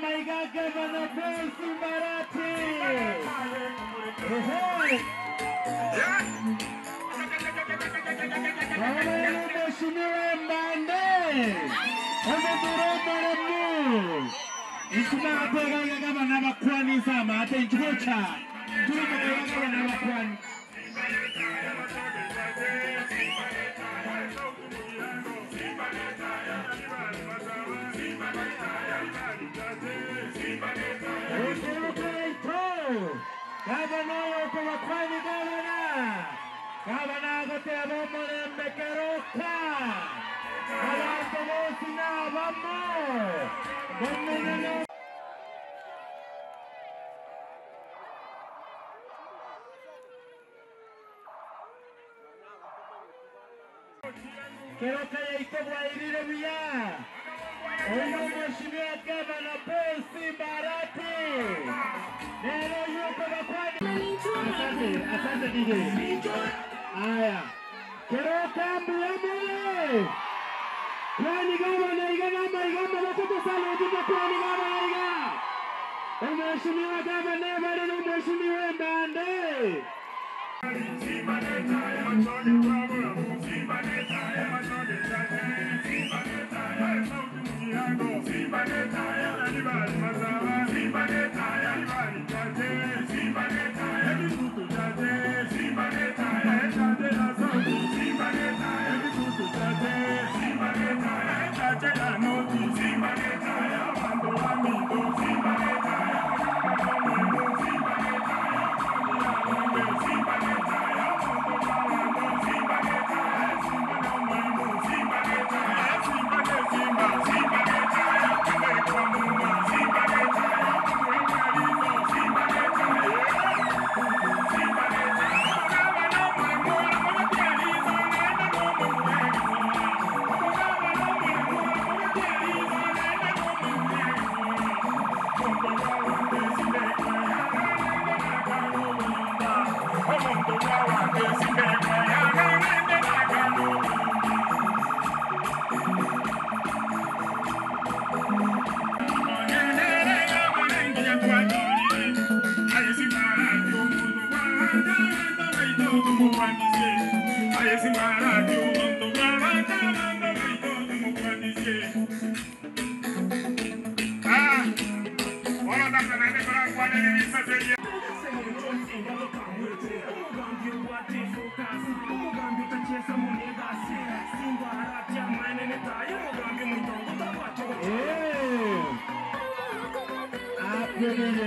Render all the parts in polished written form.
Maiga Gavana Paul Simbarati. Ehe. Mama Mheshimiwa Mbande. Omuduro Maremu. Ichuma atega gavana bakwani sama ate nchugocha. Tuma gavana bakwani. Gavana yoko bakwani gavana. Gavana agote abomulembe keroka. Abantu bose n'abamo. Bomenene. Keroka yaito bwairire buya. Oyo Mheshimiwa Gavana Paul Simbarati. Lero yuko bakwani. Asante, asante DJ. Haya. Keroka mbuyamule. Kwani gavana iga nama igamba bakoto sana ujumbe kwani gavana iga. Mheshimiwa Gavana bali na Mheshimiwa Mbande. Eh. Hapo DJ.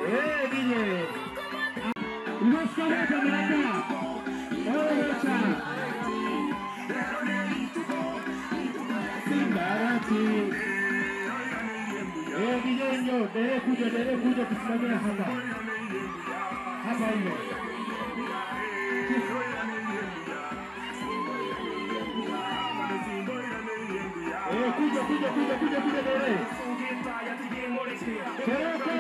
Eh, DJ. Luska moja mlaka. Ocha. Simbarati. Eh, DJ njo, dere kuja, dere kuja kusimamia hapa. Hapa hiyo. Eh, kuja, kuja, kuja, kuja, kuja dere. Keroka.